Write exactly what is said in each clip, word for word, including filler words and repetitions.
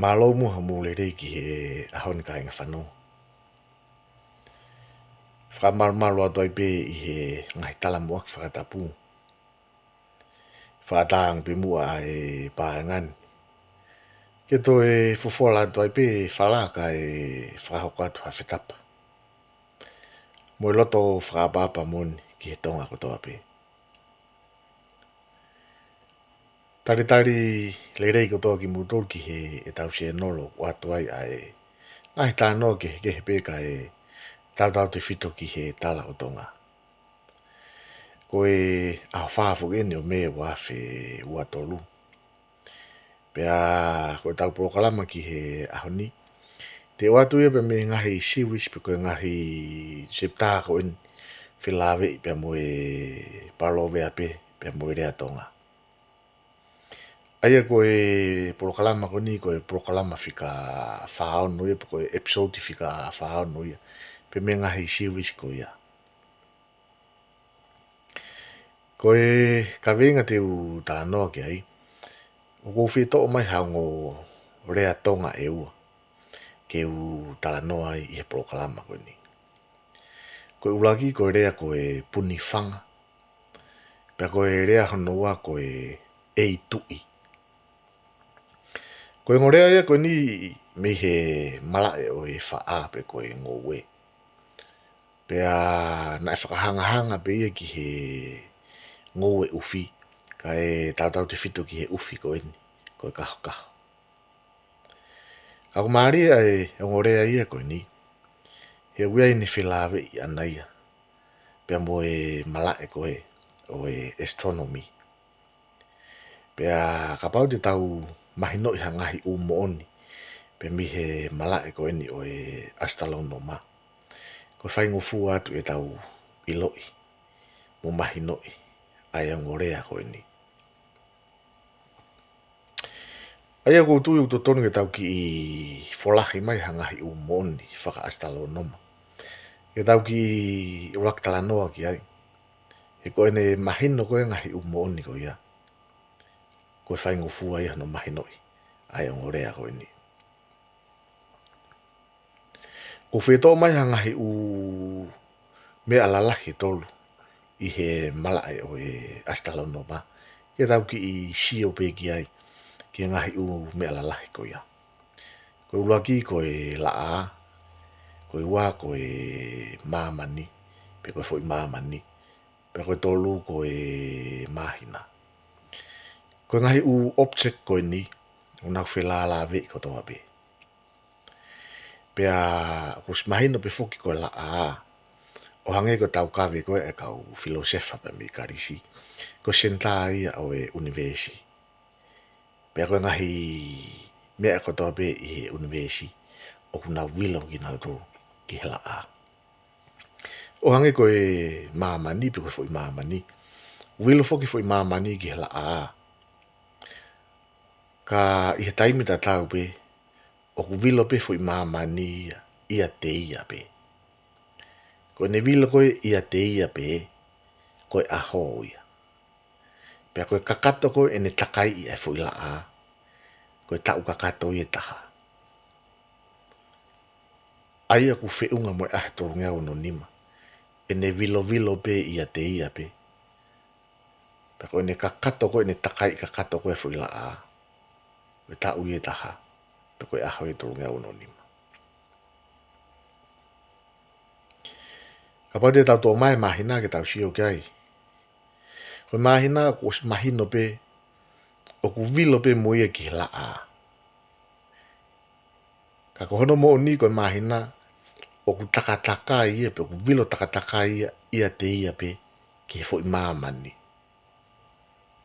Mālō muʻa hoʻomou lelei ki he ʻaho ni kāinga fanongo. Fakamalumalu atu ai pē ʻi he ngaahi talamuʻaki fakatapu. Fakatāngi pē muʻa e paenga ni ke toe fofola atu ai pē fala kae fakahoko atu ha fetapa mo e loto fakaʻapaʻapa moʻoni ki he Tonga kotoa pē. Talitali lelei kotoa kimoutolu ki heʻetau sēnolo ʻoku ʻoatu ai ʻa e ngaahi talanoa kehekehe pē kae tautautefito ki he tala ʻo Tonga. Ko e ʻaho fā foki eni ʻo Mē ua afe ua tolu. Pea ko ʻetau polokalama ki he ʻaho ni, te u ʻoatu ia pē mei he ngaahi series pe ko e ngaahi chapter ko eni felāveʻi pea mo e palōveape pea mo e lea Tonga. ʻA ia ko e polokalama ko eni, ko e polokalama fika fā ono ia, pe ko e episode fika fā ono ia, pē mei he ngaahi series ko ia. Ko e kaveinga te u talanoa ki ai, ʻoku ou fie toʻo mai ha ongo lea Tonga ʻe ua ke u talanoa ai ʻi he polokalama ko eni. Ko e ʻuluaki ko e lea ko e punifanga, pea ko e lea hono ua ko e ʻeituʻi. Ko e ongo lea ia ko eni mei he malaʻe ʻo e faʻa pe ko e ngoue. Pea naʻe fakahangahanga pē ia ki he ngoue ʻufi, kae tautautefito ki he ʻufi ko eni, ko e kahokaho. Ka ʻoku mālie ʻa e ongo lea ia ko eni, he ʻoku ʻi ai ʻene felāveʻi ʻana ia pea mo e malaʻe ko ē ʻo e astronomy. Pea kapau te tau mahinoʻi ha ngaahi ʻū moʻoni pē mei he malaʻe ko eni ʻo e ʻasitalōnoma, ko e faingofua atu ʻetau ʻiloʻi mo mahinoʻi ʻa e ongo lea ko eni. ʻA ia ʻoku ou tui ʻoku totonu ke tau kiʻi folahi mai ha ngaahi ʻū moʻoni fakaʻasitalōnoma ke tau kiʻi ʻuluaki talanoa ki ai. He ko ʻene mahino ko ē ngaahi ʻū moʻoni ko ia, ko e faingofua ia hono mahinoʻi ʻa e ongo lea ko eni. ʻOku ou fie toʻo mai ha ngaahi ʻū meʻa lalahi ʻe tolu ʻi he malaʻe ʻo e ʻasitalōnoma ke tau kiʻi sio pē ki ai, ki he ngaahi ʻū meʻa lalahi ko ia. Ko e ʻuluaki ko e laʻā, ko e ua ko e māmani, pe ko e foʻi māmani, pea ko e tolu ko e māhina. Ko e ngaahi ʻū object ko eni, ʻoku nau felālāveʻi kotoa pē. Pea ʻoku ʻosi mahino pē foki ko e laʻā, ʻo hangē ko e taukave ko ē ʻa e kau filōsefa pea mei Kalisi, ko e senitā ia ʻo e ʻunivēsi. Pea ko e ngaahi meʻa kotoa pē ʻi he ʻunivēsi, ʻoku nau vilo kinautolu ki he laʻā. ʻO hangē ko e māmani pe ko e foʻi māmani, vilo foki foʻi māmani ki he laʻā. Ka ʻi he taimi tatau pē, ʻoku vilo pē foʻi māmani ia ʻiate ia pē. Ko ʻene vilo ko ē ʻiate ia pē, ko e ʻaho ia. Pea ko e kakato ko ē ʻene takaiʻi ʻa e foʻi laʻā, ko e taʻu kakato ia ʻe taha. ʻA ia ʻoku feʻunga mo e ʻaho ʻe tolungeau ono nima, ʻene vilovilo pē ʻiate ia pē. Pea ko ʻene kakato ko ē, ʻene takaiʻi kakato ko ē foʻi laʻā, ko e taʻu ia ʻe taha, pe ko e ʻaho ia ʻe tolungeau ono nima. Kapau te tau toʻo mai e māhina ke tau sio ki ai. Ko e māhina ʻoku ʻosi mahino pē, ʻoku vilo pē mo ia ki he laʻā. Ka ko hono moʻoni ko e māhina, ʻoku takatakai ia, pe ʻoku vilo takatakai ia, ʻiate ia pē ki he foʻi māmani.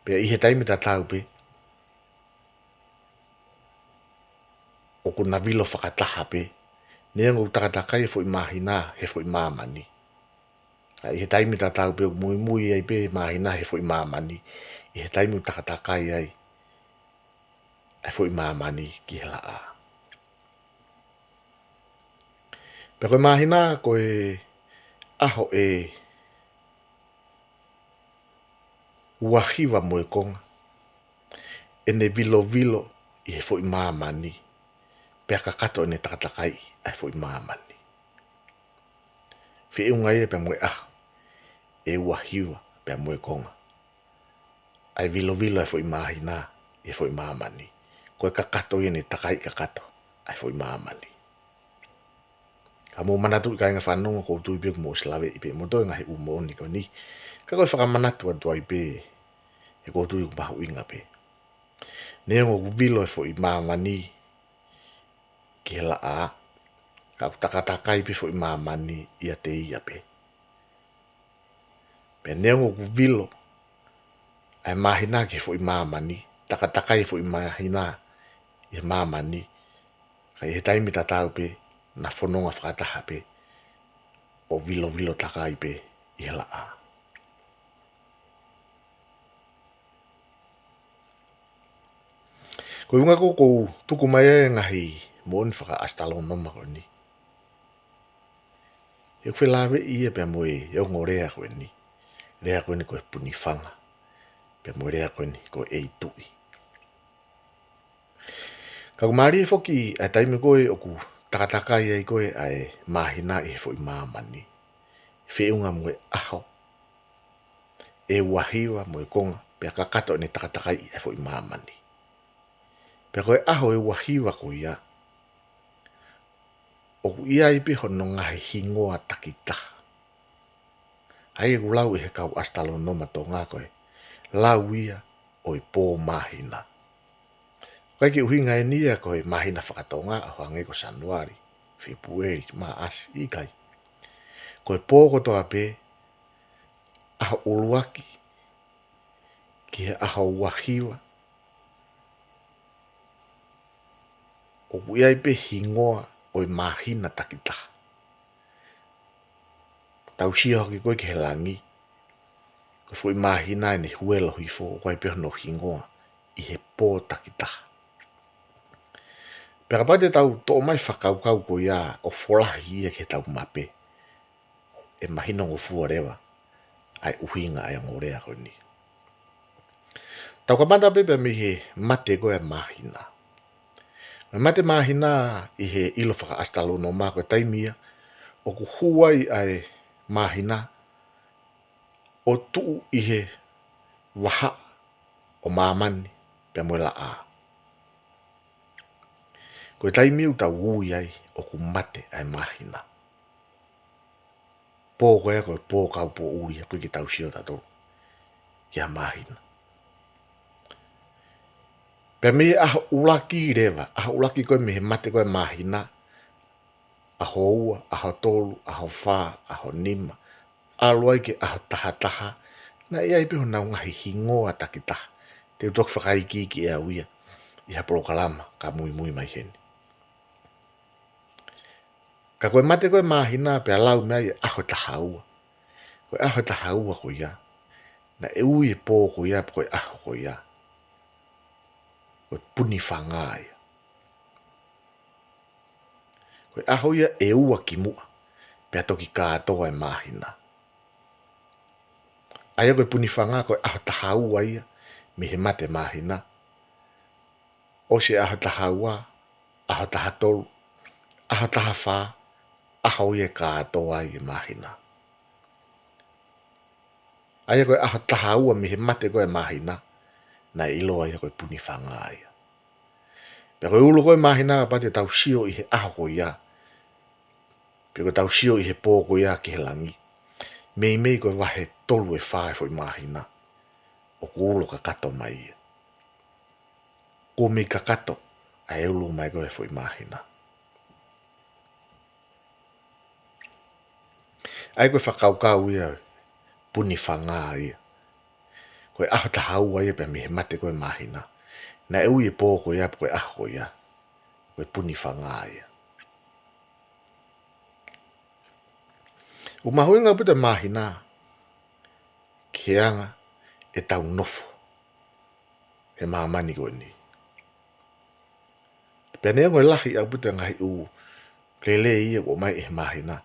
Pea ʻi he taimi tatau pē, ʻoku na vilo fakataha pē, neongo ʻoku takatakai e foʻi māhina he foʻi māmani. Ka ʻi he taimi tatau pē ʻoku muimui ai pē māhina he foʻi māmani, ʻi he taimi ʻoku takatakai ai e foʻi māmani ki he laʻā. Pea ko e māhina ko e ʻaho ʻe ua hiva mo e konga ʻene vilovilo ʻi he foʻi māmani. pea kakato ʻene takatakai ʻa e foʻi māmani. Feʻunga ia pea mo e ʻaho ʻe ua hiva pea mo e konga ʻa e vilovilo ʻa e foʻi māhina ʻi he foʻi māmani. Ko e kakato ia ʻene takai kakato ʻa e foʻi māmani. Ka mou manatuʻi kāinga fanongo, ʻoku ou tui pē kuo mou ʻosi laveʻi pē ʻe moutolu e ngaahi ʻū moʻoni ko eni. Ka ko e fakamanatu atu ai pē, he ʻoku ou tui ʻoku mahuʻinga pē. Neongo ʻoku vilo e foʻi māmani ki he laʻā, ka ʻoku takatakai pē foʻi māmani ʻiate ia pē. Pea neongo ʻoku vilo ʻa e māhina ki he foʻi māmani, takatakai foʻi māhina ʻi he māmani, ka ʻi he taimi tatau pē, na fononga fakataha pē ʻo vilovilo takai pē ʻi he laʻā. Ko e ʻuhinga ʻoku ou tuku mai ai e ngaahi moʻoni fakaʻasitalōnoma ko eni, he ʻoku felāveʻi ia pea mo e ongo lea ko eni. Lea ko eni ko e punifanga, pea mo e lea ko eni ko e ʻeituʻi. Ka ʻoku mālie foki ʻa e taimi ko ē ʻoku takatakai ai ko ē ʻa e māhina ʻi he foʻi māmani. Feʻunga mo e ʻaho ʻe ua hiva mo e konga, pea kakato ʻene takatakai ʻa e foʻi māmani. Pea ko e ʻaho ʻe ua hiva ko ia, ʻoku ʻi ai pē hono ngaahi hingoa takitaha. ʻA ia ʻoku lau ʻe he kau ʻasitalōnoma Tonga ko e lau ia ʻo e pō māhina. ʻIkai ke ʻuhinga eni ia ko e māhina fakatonga ʻo hangē ko Sānuali, Fēpueli, Maʻasi, ʻikai. Ko e pō kotoa pē, ʻaho ʻuluaki ki he ʻaho ua hiva, ʻoku ʻi ai pē hingoa ʻo e māhina takitaha. Tau sio hake ko ē ki he langi, ko e foʻi māhina ʻene huelo hifo, ʻoku ʻi ai pē hono hingoa ʻi he pō takitaha. Pea kapau te tau toʻo mai e fakakaukau ko ia ʻo folahi ia ki heʻetau mape, ʻe mahinongofua leva ʻa e ʻuhinga ʻa e ongo lea ko eni. Tau kamata pē pea mei he mate ko ē ʻa e māhina. Ko e mate māhina ʻi he ʻilo fakaʻasitalōnoma ko e taimi ia ʻoku hū ai ʻa e māhina ʻo tuʻu ʻi he vahaʻa ʻo māmani pea mo e laʻā. Ko e taimi ia ʻoku tau ui ai ʻoku mate ʻa e māhina. Pō ko ia ko e pō kaupoʻuli, ʻoku ʻikai ke tau sio tautolu ki ha māhina. Pea mei he ʻaho ʻuluaki leva, ʻaho ʻuluaki ko ē mei he mate ko ē ʻa e māhina, ʻaho ua, ʻaho tolu, ʻaho fā, ʻaho nima, ʻalu ai ki he ʻaho taha taha, naʻe ʻi ai pē honau ngaahi hingoa takitaha. Te u toki fakaikiiki ʻe au ia ʻi ha polokalama ka muimui mai heni. Ka ko e mate ko ē ʻa e māhina pea lau mei ai e ʻaho taha ua. Ko e ʻaho taha ua ko ia, naʻe ui e pō ko ia, ko e ʻaho ko ia, ko e punifanga ia. Ko e ʻaho ia ʻe ua kimuʻa pea toki kātoa e māhina. ʻA ia ko e punifanga ko e ʻaho taha ua ia mei he mate ʻa e māhina. ʻOsi e ʻaho taha ua, ʻaho taha tolu, ʻaho taha fā, ʻaho ia ʻe kātoa ai e māhina. ʻA ia ko e ʻaho taha ua mei he mate ko ē ʻa e māhina, naʻe ʻiloa ia ko e punifanga ia. Pea ko e ʻulu ko ē ʻa e māhina, kapau te tau sio ʻi he ʻaho ko ia, pe ko ʻetau sio ʻi he pō ko ia ki he langi, meimei ko e vahe tolu ʻe fā ʻo e foʻi māhina ʻoku ulo kakato mai ia. Kuo mei kakato ʻa e ʻulu mai ko ē ʻo e foʻi māhina. ʻA ia ko e fakakaukau ia, punifanga ia. Ko e ʻaho taha ua ia pea mei he mate ko ē ʻa e māhina, naʻe ui e pō ko ia, ko e ʻaho ko ia, ko e punifanga ia. ʻOku mahuʻinga ʻaupito e māhina ki he anga ʻetau nofo he māmani ko eni. Pea neongo e lahi ʻaupito e ngaahi ʻū lelei ia ʻoku ʻomai ʻe he māhina,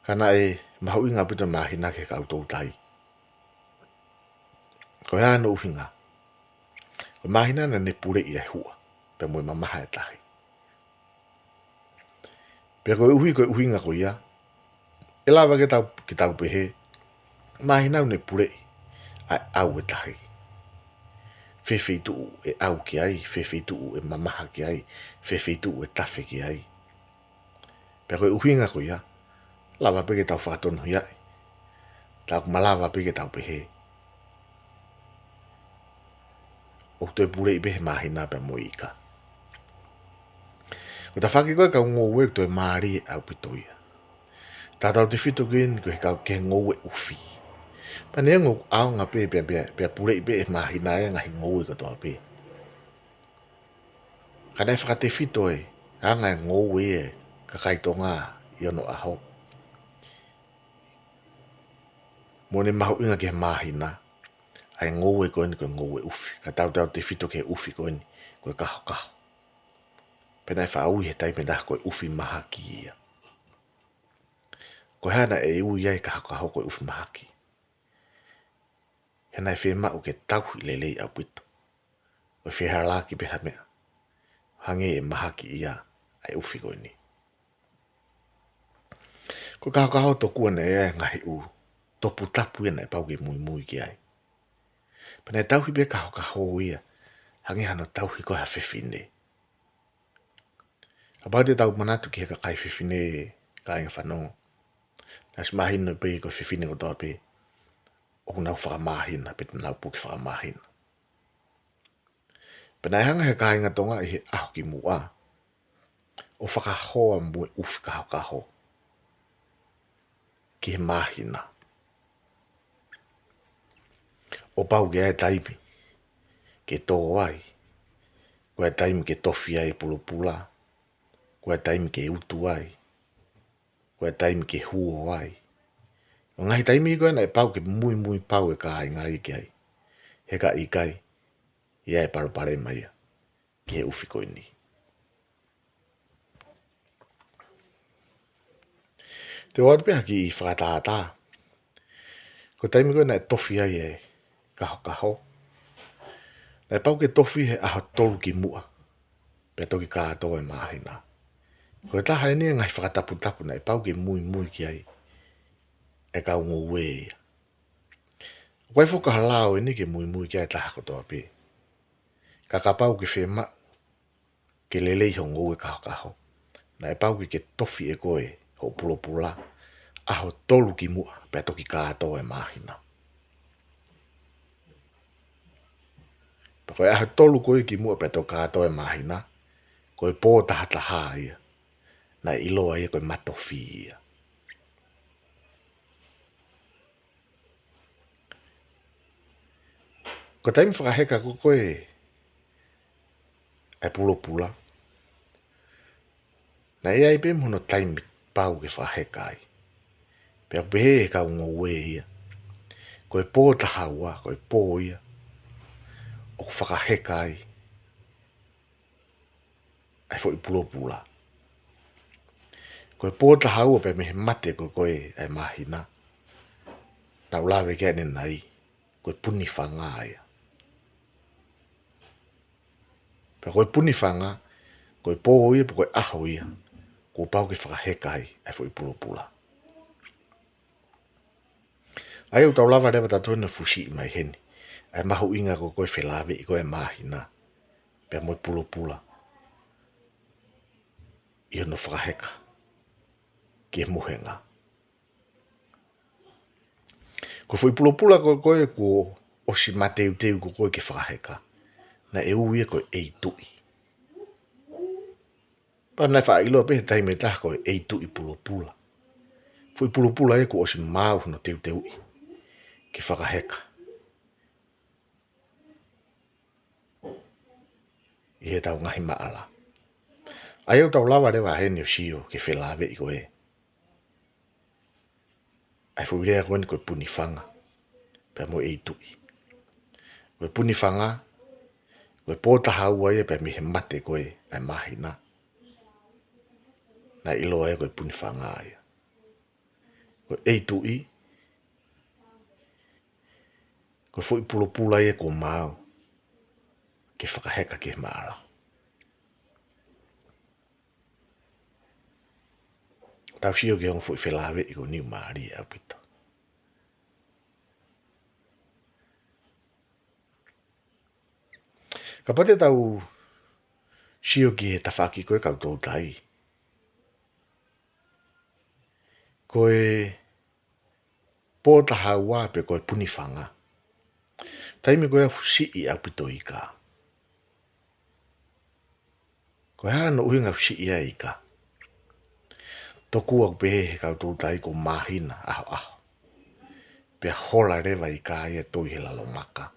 ka naʻe mahuʻinga ʻaupito e māhina ki he kau toutai. Ko e hā hono ʻuhinga? Ko e māhina naʻá ne puleʻi e huʻa pea mo e mamaha e tahi. Pea koeʻuhi ko e ʻuhinga ko ia, ʻe lava ke tau, ke tau pehē, māhina ʻoku ne puleʻi ʻa e ʻau ʻe taha. Fē feituʻu ʻe ʻau ki ai, fē feituʻu ʻe mamaha ki ai, fē feituʻu ʻe tafe ki ai. Pea ko e ʻuhinga ko ia, lava pē ke tau fakatonuhiaʻi. Tau malava pē ke tau pehē, ʻoku toe puleʻi pē he māhina pea mo e ika. Ko e tafaʻaki ko ē ʻa e kau ngoue ʻoku toe mālie ʻaupito ia. Tautautefito ko eni ko e kau, ki he ngoue ʻufi. Pea neongo ʻoku ʻaonga pē, pea, pea, pea puleʻi pē ʻe he māhina ʻa e ngaahi ngoue kotoa pē. Ka naʻe fakatefito e anga e ngoue ʻa e kakai Tonga ʻi onoʻaho. Mo ʻene mahuʻinga ki he māhina, ʻa e ngoue ko eni ko e ngoue ʻufi. Ka tautautefito ki he ʻufi ko eni, ko e kahokaho. Pea naʻe faʻa ui he taimi ʻe taha ko e ʻufi mahaki ia. Ko e hā naʻe ui ai e kahokaho ko e ʻufi mahaki? He naʻe fiemaʻu ke tauhi lelei ʻaupito. ʻO fehālaaki pē ha meʻa. Hangē ʻe mahaki ia ʻa e ʻufi ko eni. Ko e kahokaho tokua naʻe ʻi ai e ngaahi ʻū toputapu ia naʻe pau ke muimui ki ai. Pea naʻe tauhi pē kahokaho ia, hangē hano tauhi ko ē ha fefine. Kapau te tau manatu ki he kakai fefine, kāinga fanongo. Naʻe ʻosi mahino pē ko e fefine kotoa pē, ʻoku nau fakamāhina, pe te nau puke fakamāhina. Pea naʻe hanga he kāinga Tonga ʻi he ʻaho kimuʻa ʻo fakahoa mo e ʻufi kahokaho ki he māhina. ʻO pau ke ʻi ai e taimi ke tō ai, ko e taimi ke tofi ai e pulopula, ko e taimi ke utu ai, ko e taimi ke huo ai. ʻO ngaahi taimi ko ē naʻe pau ke muimui pau e kāinga ia ki ai. He ka ʻikai, ʻe ʻi ai e palopalema ia ki he ʻufi ko eni. Te u ʻoatu pē ha kiʻi fakatātā. Ko e taimi ko ē naʻe tofi ai e kahokaho, naʻe pau ke tofi he ʻaho tolu kimuʻa pea toki kātoa e māhina. Ko e taha eni e ngaahi fakataputapu naʻe pau ke muimui ki ai e kau ngoue ia. ʻOku ʻikai foki ha lao eni ke muimui ki ai e taha kotoa pē. Ka kapau ʻoku ke fiemaʻu ke lelei hoʻo ngoue kahokaho, naʻe pau ke ke tofi ʻe koe hoʻo pulopula ʻaho tolu kimuʻa pea toki kātoa e māhina. Pea ko e ʻaho tolu ko ē kimuʻa pea toki kātoa e māhina, ko e pō tahataha ia. Naʻe ʻiloa ia ko e matofi ia. Ko e taimi fakaheka ko ē ʻa e pulopula, naʻe ʻi ai pē mo hono taimi pau ke fakaheka ai. Pea ʻoku pehē ʻe he kau ngoue ia, ko e pō taha ua, ko e pō ia ʻoku fakaheka ai ʻa e foʻi pulopula. Ko e pō taha ua pea mei he mate ko ē ʻa e māhina, naʻa ku lave ki ai ʻanenai, ko e punifanga ia. Pea ko e punifanga, ko e pō ia, pe ko e ʻaho ia kuo pau ke fakaheka ai ʻa e foʻi pulopula. ʻA ia ʻoku tau lava leva ʻe tautolu ʻo fusiʻi mai heni ʻa e mahuʻinga ko ē ʻo e felāveʻi ko ē ʻa e māhina pea mo e pulopula ʻi hono fakaheka ki he muhenga. Ko e foʻi pulopula ko ē kuo ʻosi mateuteu ko ē ke fakaheka, naʻe ui ia ko e ʻeituʻi. Pea naʻe faʻa ʻiloa pē he taimi ʻe taha ko e ʻeituʻi pulopula. Foʻi pulopula ia kuo ʻosi maau hono teuteuʻi ke fakaheka ʻi heʻetau ngaahi maʻala. ʻA ia ʻoku tau lava leva heni ʻo sio ki he felāveʻi ko ē ʻa e foʻi lea ko eni ko e punifanga pea mo e ʻeituʻi. Ko e punifanga, ko e pō taha ua ia pea mei he mate ko ē ʻa e māhina, naʻe ʻiloa ia ko e punifanga ia. Ko e ʻeituʻi, ko e foʻi pulopula ia kuo maau ke fakaheka ki he maʻala. tau sio ki he ongo foʻi felāveʻi ko eni ʻoku mālie ʻaupito. Kapau te tau sio ki he tafaʻaki ko ē kau toutai, ko e pō taha ua pe ko e punifanga, taimi ko ē ʻoku siʻi ʻaupito e ika. Ko e hā hono ʻuhinga ʻoku siʻi ai e ika? Tokua ʻoku pehē ʻe he kau toutai ko e māhina ʻahoʻaho, pea hola leva e ika ia ʻo tō ʻi he lalo maka.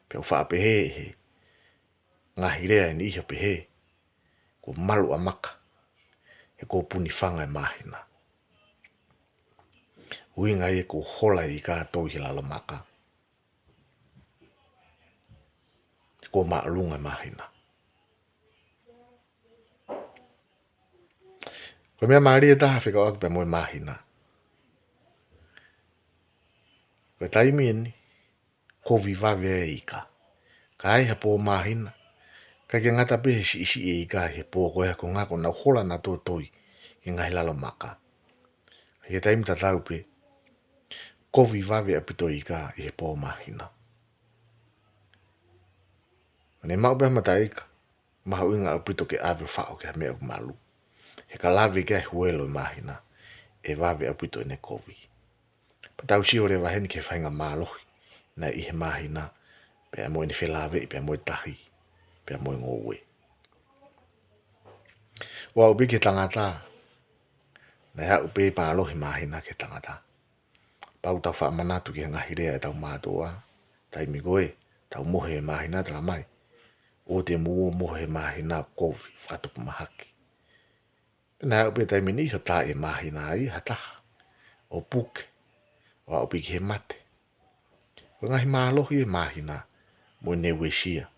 Pea ʻoku faʻa pehē ʻe he ngaahi lea ʻe niʻihi ʻo pehē kuo malu ʻa maka he kuo punifanga e māhina. ʻUhinga ia kuo hola e ika ʻo tō ʻi he lalo maka he kuo māʻolunga e māhina. Ko e meʻa mālie ʻe taha fekauʻaki pea mo e māhina, ko e taimi eni kovi vave ai e ika. Ka ai ha pō māhina, ʻikai ke ngata pē he siʻisiʻi e ika he pō ko ē, ko e ʻuhinga ko ʻenau hola ʻenau tōtoi ki he ngaahi lalo maka, ʻi he taimi tatau pē kovi vave ʻaupito e ika ʻi he pō māhina. Ne maʻu pē ha mataʻi ika, mahuʻinga ʻaupito ke ʻave ʻo faʻo ki ha meʻa ʻoku malu. He ka lave ki ai e huelo e māhina, ʻe vave ʻaupito ʻene kovi. Pea tau sio leva heni ki he faʻahinga mālohi naʻe ʻi he māhina, pea mo ʻene felāveʻi pea mo e tahi, pea mo e ngoue. ʻO aʻu pē ki he tangata, naʻe aʻu pē mālohi e māhina ki he tangata. Pau tau faʻa manatu ki he ngaahi lea ʻetau mātuʻa, taimi ko ē tau mohe e māhina, talamai, ʻoua te mou mohe e māhina ʻo kovi, fakatupu mahaki. Pea naʻe aʻu pē taimi ʻe niʻihi ʻo taaʻi e māhina ai ha taha, ʻo puke, ʻo aʻu pē ki he mate. Ko e ngaahi mālohi e māhina mo ʻene uesia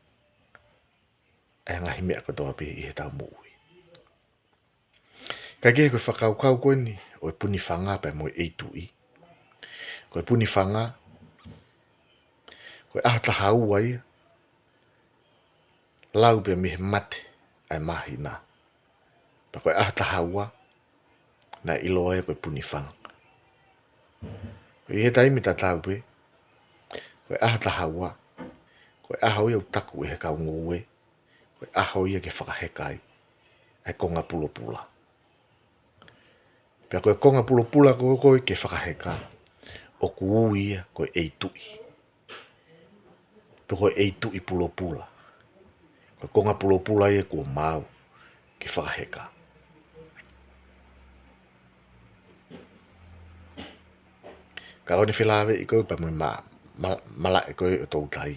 ʻa e ngaahi meʻa kotoa pē ʻi heʻetau moʻui. Kae kehe, ko e fakakaukau ko eni ʻo e punifanga pea mo e ʻeituʻi. Ko e punifanga, ko e ʻaho taha ua ia, lau pē mei he mate ʻa e māhina. Pea ko e ʻaho taha ua, naʻe ʻiloa ia ko e punifanga. Ko e ʻi he taimi tatau pē, ko e ʻaho taha ua, ko e ʻaho ia ʻoku taku ʻe he kau ngoue, ko e ʻaho ia ke fakaheka ai ʻa e konga pulopula. Pea ko e konga pulopula ko ē ke fakaheka, ʻoku ui ia ko e ʻeituʻi. Pe ko e ʻeituʻi pulopula. Ko e konga pulopula ia kuo maau ke fakaheka. Ka ʻoku ne felāveʻi ko ē pea mo e ma-, ma-, malaʻe ko ē ʻo toutai.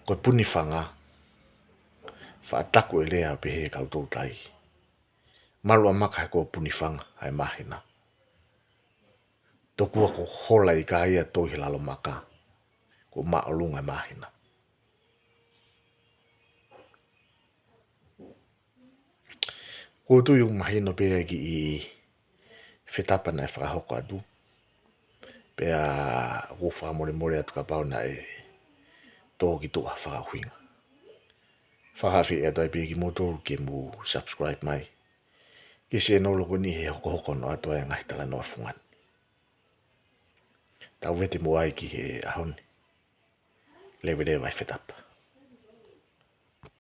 Ko e punifanga, faʻa taku e lea pehē ʻe he kau toutai, malu ʻa maka he kuo punifanga ʻa e māhina. Tokua kuo hola e ika ia ʻo tō ʻi he lalo maka, kuo māʻolunga e māhina. ʻOku ou tui ʻoku mahino pē ʻa e kiʻi fetapa naʻe fakahoko atu. Pea ʻoku ou fakamolemole atu kapau naʻe tō ki tuʻa ha fakaʻuhinga. Fakaafeʻi atu ai pē kimoutolu ke mou subscribe mai ki he sēnolo ko eni he hokohoko noa atu ai e ngaahi talanoa fungani. Tau vete muʻa ai ki he ʻaho ni. Leveleva e fetapa.